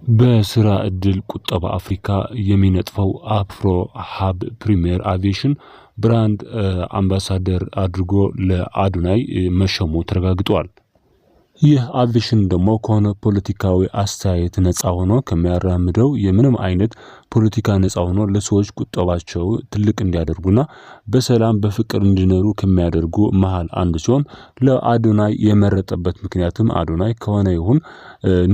በስራ እድል ቁጠባ አፍሪካ የሚነጥፈው አፍሮ ሀብ ፕሪሚየር አቪዬሽን ብራንድ አምባሳደር አድርጎ ለአዶናይ መሾሙ ተረጋግጧል። ይህ አቪዬሽን ደግሞ ከሆነ ፖለቲካዊ አስተያየት ነፃ ሆኖ ከሚያራምደው የምንም አይነት ፖለቲካ ነፃ ሆኖ ለሰዎች ቁጠባቸው ትልቅ እንዲያደርጉና በሰላም በፍቅር እንዲኖሩ ከሚያደርጉ መሃል አንዱ ሲሆን፣ ለአዶናይ የመረጠበት ምክንያትም አዶናይ ከሆነ ይሁን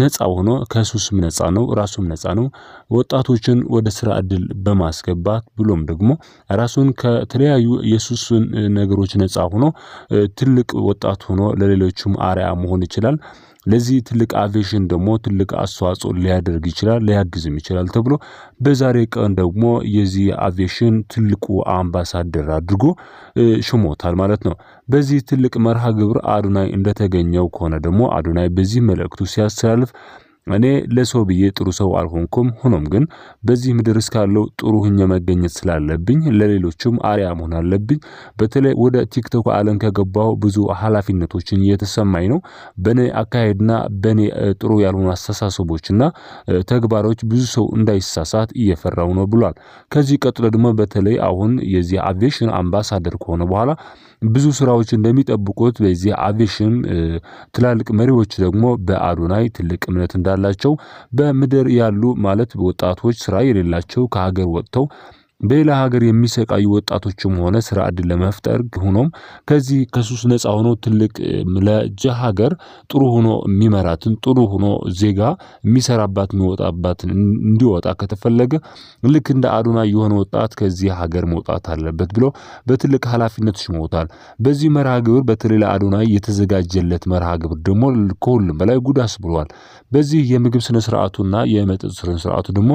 ነፃ ሆኖ ከሱስም ነፃ ነው፣ ራሱም ነፃ ነው። ወጣቶችን ወደ ስራ እድል በማስገባት ብሎም ደግሞ ራሱን ከተለያዩ የሱስን ነገሮች ነፃ ሆኖ ትልቅ ወጣት ሆኖ ለሌሎችም አርአያ መሆን ይችላል። ለዚህ ትልቅ አቪዬሽን ደግሞ ትልቅ አስተዋጽኦ ሊያደርግ ይችላል፣ ሊያግዝም ይችላል ተብሎ በዛሬ ቀን ደግሞ የዚህ አቪዬሽን ትልቁ አምባሳደር አድርጎ ሾሞታል ማለት ነው። በዚህ ትልቅ መርሃ ግብር አዶናይ እንደተገኘው ከሆነ ደግሞ አዶናይ በዚህ መልእክቱ ሲያስተላልፍ፣ እኔ ለሰው ብዬ ጥሩ ሰው አልሆንኩም። ሆኖም ግን በዚህ ምድር እስካለው ጥሩ ሁኜ መገኘት ስላለብኝ ለሌሎችም አርአያ መሆን አለብኝ። በተለይ ወደ ቲክቶክ ዓለም ከገባሁ ብዙ ኃላፊነቶችን እየተሰማኝ ነው። በኔ አካሄድና በኔ ጥሩ ያልሆኑ አስተሳሰቦችና ተግባሮች ብዙ ሰው እንዳይሳሳት እየፈራው ነው ብሏል። ከዚህ ቀጥሎ ደግሞ በተለይ አሁን የዚህ አቪዬሽን አምባሳደር ከሆነ በኋላ ብዙ ስራዎች እንደሚጠብቁት፣ በዚህ አቪዬሽን ትላልቅ መሪዎች ደግሞ በአዶናይ ትልቅ እምነት እንዳላቸው፣ በምድር ያሉ ማለት ወጣቶች ስራ የሌላቸው ከሀገር ወጥተው በሌላ ሀገር የሚሰቃዩ ወጣቶችም ሆነ ስራ እድል ለመፍጠር፣ ሆኖም ከዚህ ከሱስ ነፃ ሆኖ ትልቅ ለጀ ሀገር ጥሩ ሆኖ የሚመራትን፣ ጥሩ ሆኖ ዜጋ የሚሰራባት የሚወጣባትን እንዲወጣ ከተፈለገ ልክ እንደ አዶናይ የሆነ ወጣት ከዚህ ሀገር መውጣት አለበት ብሎ በትልቅ ኃላፊነት ሾመውታል። በዚህ መርሃ ግብር በተለይ ለአዶናይ የተዘጋጀለት መርሃ ግብር ደግሞ ከሁሉም በላይ ጉድ አስብሏል። በዚህ የምግብ ስነ ስርዓቱና የመጠጥ ስነ ስርዓቱ ደግሞ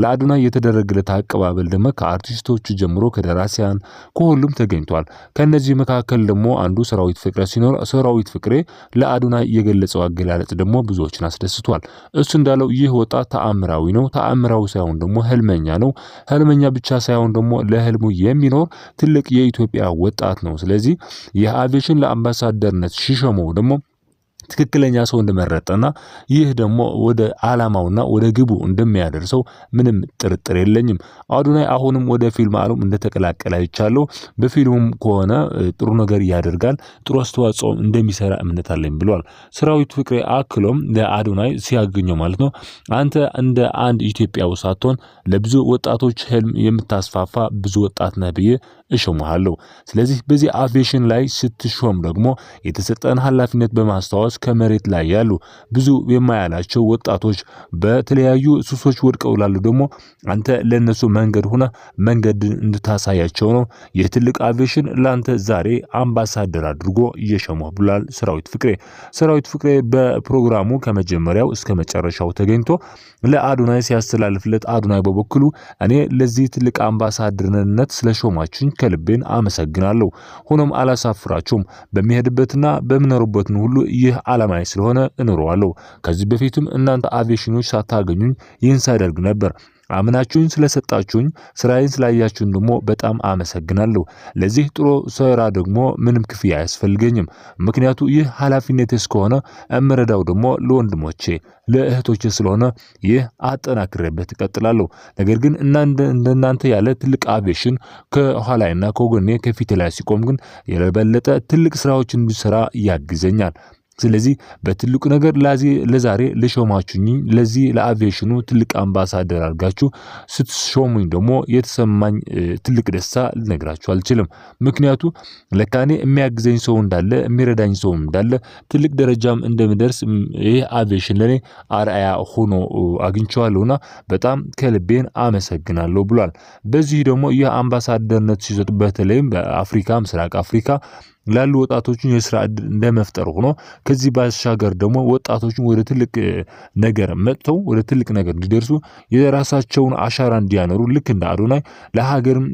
ለአዶናይ የተደረገለት አቀባበል ደግሞ ከአርቲስቶቹ ጀምሮ ከደራሲያን ከሁሉም ተገኝቷል። ከነዚህ መካከል ደግሞ አንዱ ሰራዊት ፍቅሬ ሲኖር፣ ሰራዊት ፍቅሬ ለአዶናይ የገለጸው አገላለጽ ደግሞ ብዙዎችን አስደስቷል። እሱ እንዳለው ይህ ወጣት ተአምራዊ ነው። ተአምራዊ ሳይሆን ደግሞ ህልመኛ ነው። ህልመኛ ብቻ ሳይሆን ደግሞ ለህልሙ የሚኖር ትልቅ የኢትዮጵያ ወጣት ነው። ስለዚህ የአቪዬሽን ለአምባሳደርነት ሲሾመው ደግሞ ትክክለኛ ሰው እንደመረጠና ይህ ደግሞ ወደ አላማውና ወደ ግቡ እንደሚያደርሰው ምንም ጥርጥር የለኝም። አዶናይ አሁንም ወደ ፊልም ዓለም እንደተቀላቀለ አይቻለሁ። በፊልሙም ከሆነ ጥሩ ነገር ያደርጋል፣ ጥሩ አስተዋጽኦ እንደሚሰራ እምነት አለኝ ብሏል። ሰራዊት ፍቅሬ አክሎም ለአዶናይ ሲያገኘው ማለት ነው፣ አንተ እንደ አንድ ኢትዮጵያዊ ሳትሆን ለብዙ ወጣቶች ህልም የምታስፋፋ ብዙ ወጣት ነህ ብዬ እሾምሃለሁ። ስለዚህ በዚህ አቪዬሽን ላይ ስትሾም ደግሞ የተሰጠን ኃላፊነት በማስታወስ ከመሬት ላይ ያሉ ብዙ የማያላቸው ወጣቶች በተለያዩ ሱሶች ወድቀው ላሉ ደግሞ አንተ ለነሱ መንገድ ሆነ መንገድ እንድታሳያቸው ነው። ይህ ትልቅ አቪዬሽን ለአንተ ዛሬ አምባሳደር አድርጎ እየሾመህ ብሏል ሰራዊት ፍቅሬ። ሰራዊት ፍቅሬ በፕሮግራሙ ከመጀመሪያው እስከ መጨረሻው ተገኝቶ ለአዶናይ ሲያስተላልፍለት፣ አዶናይ በበኩሉ እኔ ለዚህ ትልቅ አምባሳደርነት ስለሾማችሁኝ ከልቤን አመሰግናለሁ። ሆኖም አላሳፍራችሁም። በሚሄድበትና በምኖርበትን ሁሉ ይህ ዓላማዬ ስለሆነ እኖረዋለሁ። ከዚህ በፊትም እናንተ አቪዬሽኖች ሳታገኙኝ ይህን ሳደርግ ነበር። አምናችሁኝ ስለሰጣችሁኝ፣ ስራዬን ስላያችሁኝ ደግሞ በጣም አመሰግናለሁ። ለዚህ ጥሩ ስራ ደግሞ ምንም ክፍያ አያስፈልገኝም። ምክንያቱ ይህ ኃላፊነቴ እስከሆነ እምረዳው ደግሞ ለወንድሞቼ ለእህቶቼ ስለሆነ ይህ አጠናክሬበት እቀጥላለሁ። ነገር ግን እንደናንተ ያለ ትልቅ አቪዬሽን ከኋላይና ከጎኔ ከፊቴ ላይ ሲቆም ግን የበለጠ ትልቅ ስራዎችን እንዲሰራ ያግዘኛል። ስለዚህ በትልቁ ነገር ለዛሬ ለሾማችሁኝ፣ ለዚህ ለአቪዬሽኑ ትልቅ አምባሳደር አድርጋችሁ ስትሾሙኝ ደግሞ የተሰማኝ ትልቅ ደስታ ልነግራችሁ አልችልም። ምክንያቱ ለካኔ የሚያግዘኝ ሰው እንዳለ፣ የሚረዳኝ ሰው እንዳለ፣ ትልቅ ደረጃም እንደምደርስ ይህ አቪዬሽን ለኔ አርአያ ሆኖ አግኝቼዋለሁና በጣም ከልቤን አመሰግናለሁ ብሏል። በዚህ ደግሞ ይህ አምባሳደርነት ሲሰጡ በተለይም በአፍሪካ፣ ምስራቅ አፍሪካ ላሉ ወጣቶችን የስራ እድል እንደመፍጠር ሆኖ ከዚህ ባሻገር ደግሞ ወጣቶችን ወደ ትልቅ ነገር መጥተው ወደ ትልቅ ነገር እንዲደርሱ፣ የራሳቸውን አሻራ እንዲያኖሩ፣ ልክ እንደ አዶናይ ለሀገርም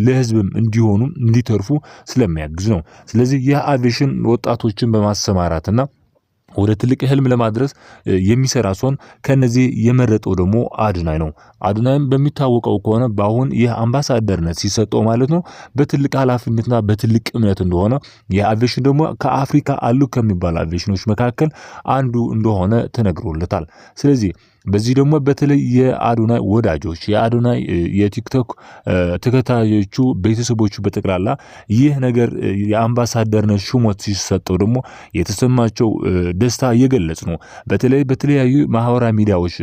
ለሕዝብም እንዲሆኑ እንዲተርፉ ስለሚያግዝ ነው። ስለዚህ ይህ አቪዬሽን ወጣቶችን በማሰማራትና ወደ ትልቅ ህልም ለማድረስ የሚሰራ ሲሆን ከነዚህ የመረጠው ደግሞ አዶናይ ነው። አዶናይም በሚታወቀው ከሆነ በአሁን ይህ አምባሳደርነት ሲሰጠው ማለት ነው በትልቅ ኃላፊነትና በትልቅ እምነት እንደሆነ፣ የአቪዬሽን ደግሞ ከአፍሪካ አሉ ከሚባሉ አቪዬሽኖች መካከል አንዱ እንደሆነ ተነግሮለታል። ስለዚህ በዚህ ደግሞ በተለይ የአዶናይ ወዳጆች፣ የአዶናይ የቲክቶክ ተከታዮቹ፣ ቤተሰቦቹ በጠቅላላ ይህ ነገር የአምባሳደርነት ሹመት ሲሰጠው ደግሞ የተሰማቸው ደስታ እየገለጹ ነው። በተለይ በተለያዩ ማህበራዊ ሚዲያዎች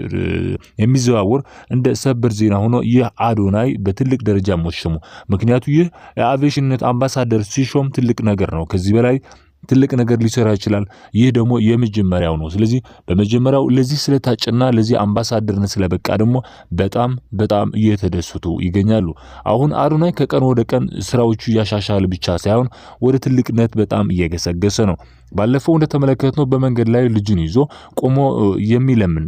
የሚዘዋወር እንደ ሰበር ዜና ሆኖ ይህ አዶናይ በትልቅ ደረጃ መሾሙ፣ ምክንያቱ ይህ የአቪዬሽንነት አምባሳደር ሲሾም ትልቅ ነገር ነው። ከዚህ በላይ ትልቅ ነገር ሊሰራ ይችላል። ይህ ደግሞ የመጀመሪያው ነው። ስለዚህ በመጀመሪያው ለዚህ ስለታጨና ለዚህ አምባሳደርነት ስለበቃ ደግሞ በጣም በጣም እየተደሰቱ ይገኛሉ። አሁን አዶናይ ከቀን ወደ ቀን ስራዎቹ እያሻሻለ ብቻ ሳይሆን ወደ ትልቅነት በጣም እየገሰገሰ ነው። ባለፈው እንደተመለከትነው በመንገድ ላይ ልጁን ይዞ ቆሞ የሚለምን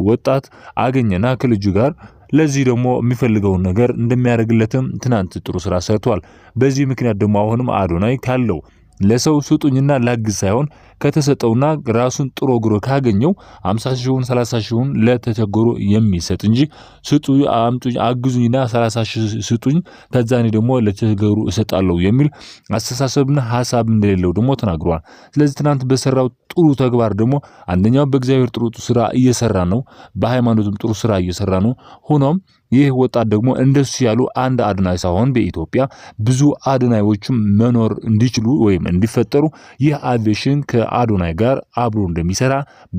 ወጣት አገኘና ከልጁ ጋር ለዚህ ደግሞ የሚፈልገውን ነገር እንደሚያደርግለትም ትናንት ጥሩ ስራ ሰርቷል። በዚህ ምክንያት ደግሞ አሁንም አዶናይ ካለው ለሰው ስጡኝና ላግዝ ሳይሆን ከተሰጠውና ራሱን ጥሮ ግሮ ካገኘው 50 ሺውን 30 ሺውን ለተቸገሩ የሚሰጥ እንጂ ስጡ አምጡኝ አግዙኝና 30 ሺህ ስጡኝ ከዛኔ ደግሞ ለተቸገሩ እሰጣለሁ የሚል አስተሳሰብና ሀሳብ እንደሌለው ደግሞ ተናግሯል። ስለዚህ ትናንት በሰራው ጥሩ ተግባር ደግሞ አንደኛው በእግዚአብሔር ጥሩ ስራ እየሰራ ነው፣ በሃይማኖትም ጥሩ ስራ እየሰራ ነው። ሆኖም ይህ ወጣት ደግሞ እንደሱ ያሉ አንድ አዶናይ ሳይሆን በኢትዮጵያ ብዙ አዶናዮችም መኖር እንዲችሉ ወይም እንዲፈጠሩ ይህ አቪዬሽን ከአዶናይ ጋር አብሮ እንደሚሰራ፣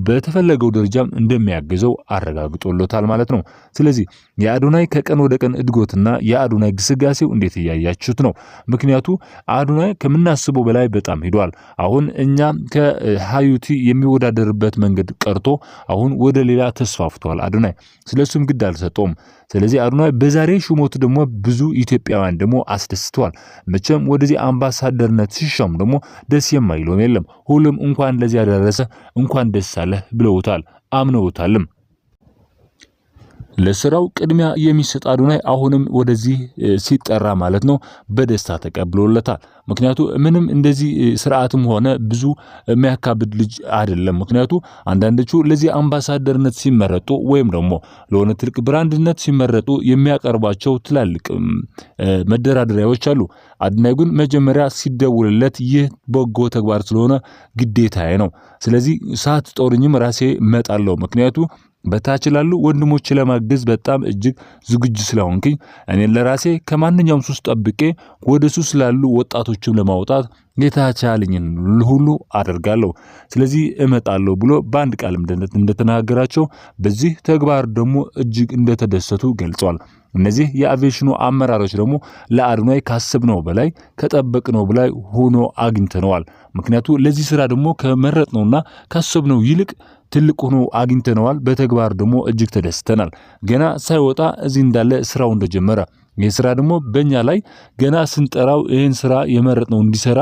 በተፈለገው ደረጃም እንደሚያግዘው አረጋግጦለታል ማለት ነው። ስለዚህ የአዶናይ ከቀን ወደ ቀን እድጎትና የአዶናይ ግስጋሴው እንዴት እያያችሁት ነው? ምክንያቱ አዶናይ ከምናስበው በላይ በጣም ሂዷል። አሁን እኛ ከሀዩቲ የሚወዳደርበት መንገድ ቀርቶ አሁን ወደ ሌላ ተስፋፍቷል አዶናይ። ስለሱም ግድ አልሰጠውም። ስለዚህ አዶናይ በዛሬ ሹመቱ ደግሞ ብዙ ኢትዮጵያውያን ደግሞ አስደስተዋል። መቼም ወደዚህ አምባሳደርነት ሲሾም ደግሞ ደስ የማይለውም የለም። ሁሉም እንኳን ለዚህ ያደረሰ፣ እንኳን ደስ አለህ ብለውታል፣ አምነውታልም። ለስራው ቅድሚያ የሚሰጥ አዶናይ አሁንም ወደዚህ ሲጠራ ማለት ነው በደስታ ተቀብሎለታል። ምክንያቱ ምንም እንደዚህ ስርዓትም ሆነ ብዙ የሚያካብድ ልጅ አይደለም። ምክንያቱ አንዳንዶቹ ለዚህ አምባሳደርነት ሲመረጡ ወይም ደግሞ ለሆነ ትልቅ ብራንድነት ሲመረጡ የሚያቀርቧቸው ትላልቅ መደራደሪያዎች አሉ። አዶናይ ግን መጀመሪያ ሲደውልለት ይህ በጎ ተግባር ስለሆነ ግዴታዬ ነው፣ ስለዚህ ሳትጦርኝም ራሴ እመጣለሁ፣ ምክንያቱ በታች ላሉ ወንድሞች ለማገዝ በጣም እጅግ ዝግጁ ስለሆንኩኝ እኔን ለራሴ ከማንኛውም ሱስ ጠብቄ ወደ ሱስ ላሉ ወጣቶችም ለማውጣት የተቻለኝን ሁሉ አደርጋለሁ፣ ስለዚህ እመጣለሁ ብሎ በአንድ ቃል እንደተናገራቸው በዚህ ተግባር ደግሞ እጅግ እንደተደሰቱ ገልጿል። እነዚህ የአቪዬሽኑ አመራሮች ደግሞ ለአዶናይ ካሰብነው በላይ፣ ከጠበቅነው በላይ ሆኖ አግኝተነዋል። ምክንያቱ ለዚህ ስራ ደግሞ ከመረጥነውና ካሰብነው ይልቅ ትልቅ ሆኖ አግኝተነዋል። በተግባር ደግሞ እጅግ ተደስተናል። ገና ሳይወጣ እዚህ እንዳለ ስራው እንደጀመረ፣ ይህ ስራ ደግሞ በእኛ ላይ ገና ስንጠራው ይህን ስራ የመረጥነው እንዲሰራ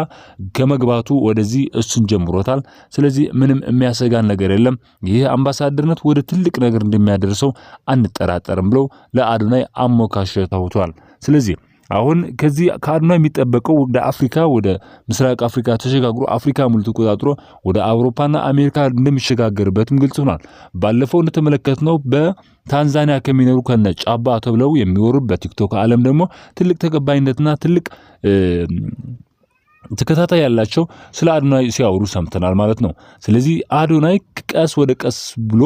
ከመግባቱ ወደዚህ እሱን ጀምሮታል። ስለዚህ ምንም የሚያሰጋን ነገር የለም። ይህ አምባሳደርነት ወደ ትልቅ ነገር እንደሚያደርሰው አንጠራጠርም ብለው ለአዶናይ አሞካሽተውታል። ስለዚህ አሁን ከዚህ ከአዶናይ የሚጠበቀው ወደ አፍሪካ፣ ወደ ምስራቅ አፍሪካ ተሸጋግሮ አፍሪካ ሙሉ ተቆጣጥሮ ወደ አውሮፓና አሜሪካ እንደሚሸጋገርበትም ግልጽ ሆኗል። ባለፈው እንደተመለከትነው በታንዛኒያ ከሚኖሩ ከነ ጫባ ተብለው የሚወሩ በቲክቶክ ዓለም ደግሞ ትልቅ ተቀባይነትና ትልቅ ተከታታይ ያላቸው ስለ አዶናይ ሲያወሩ ሰምተናል ማለት ነው። ስለዚህ አዶናይ ቀስ ወደ ቀስ ብሎ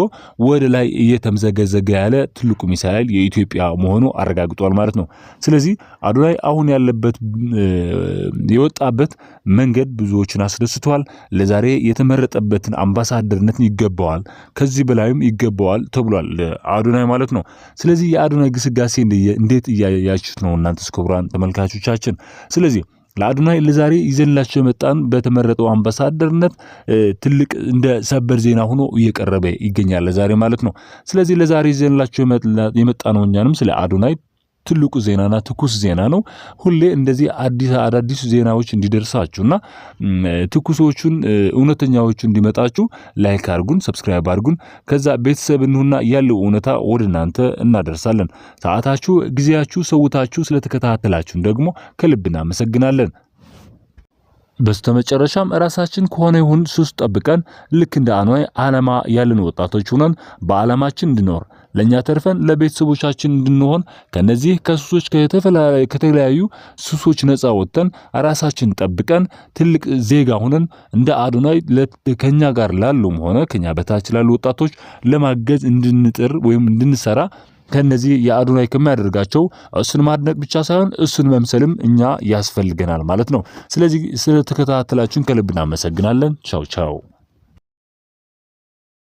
ወደ ላይ እየተምዘገዘገ ያለ ትልቁ ሚሳኤል የኢትዮጵያ መሆኑ አረጋግጧል ማለት ነው። ስለዚህ አዶናይ አሁን ያለበት የወጣበት መንገድ ብዙዎችን አስደስቷል። ለዛሬ የተመረጠበትን አምባሳደርነትን ይገባዋል፣ ከዚህ በላይም ይገባዋል ተብሏል አዶናይ ማለት ነው። ስለዚህ የአዶናይ ግስጋሴ እንዴት እያያችሁት ነው እናንተስ ክቡራን ተመልካቾቻችን? ስለዚህ ለአዶናይ ለዛሬ ይዘንላቸው የመጣን በተመረጠው አምባሳደርነት ትልቅ እንደ ሰበር ዜና ሆኖ እየቀረበ ይገኛል ለዛሬ ማለት ነው። ስለዚህ ለዛሬ ይዘንላቸው የመጣ ነው እኛንም ስለ አዶናይ ትልቁ ዜናና ትኩስ ዜና ነው። ሁሌ እንደዚህ አዲስ አዳዲስ ዜናዎች እንዲደርሳችሁና ትኩሶቹን እውነተኛዎቹ እንዲመጣችሁ ላይክ አድርጉን፣ ሰብስክራይብ አድርጉን። ከዛ ቤተሰብ እንሁና ያለው እውነታ ወደ እናንተ እናደርሳለን። ሰዓታችሁ፣ ጊዜያችሁ ሰውታችሁ ስለተከታተላችሁን ደግሞ ከልብ እናመሰግናለን። በስተመጨረሻም ራሳችን ከሆነ ይሁን ሱስ ጠብቀን ልክ እንደ አዶናይ ዓላማ ያለን ወጣቶች ሆነን በዓላማችን እንድኖር፣ ለእኛ ተርፈን ለቤተሰቦቻችን እንድንሆን፣ ከነዚህ ከሱሶች ከተለያዩ ሱሶች ነፃ ወጥተን፣ ራሳችን ጠብቀን፣ ትልቅ ዜጋ ሆነን እንደ አዶናይ ከኛ ጋር ላሉም ሆነ ከኛ በታች ላሉ ወጣቶች ለማገዝ እንድንጥር ወይም እንድንሰራ ከነዚህ የአዶናይ ከሚያደርጋቸው እሱን ማድነቅ ብቻ ሳይሆን እሱን መምሰልም እኛ ያስፈልገናል ማለት ነው። ስለዚህ ስለተከታተላችሁን ከልብ እናመሰግናለን። ቻው ቻው።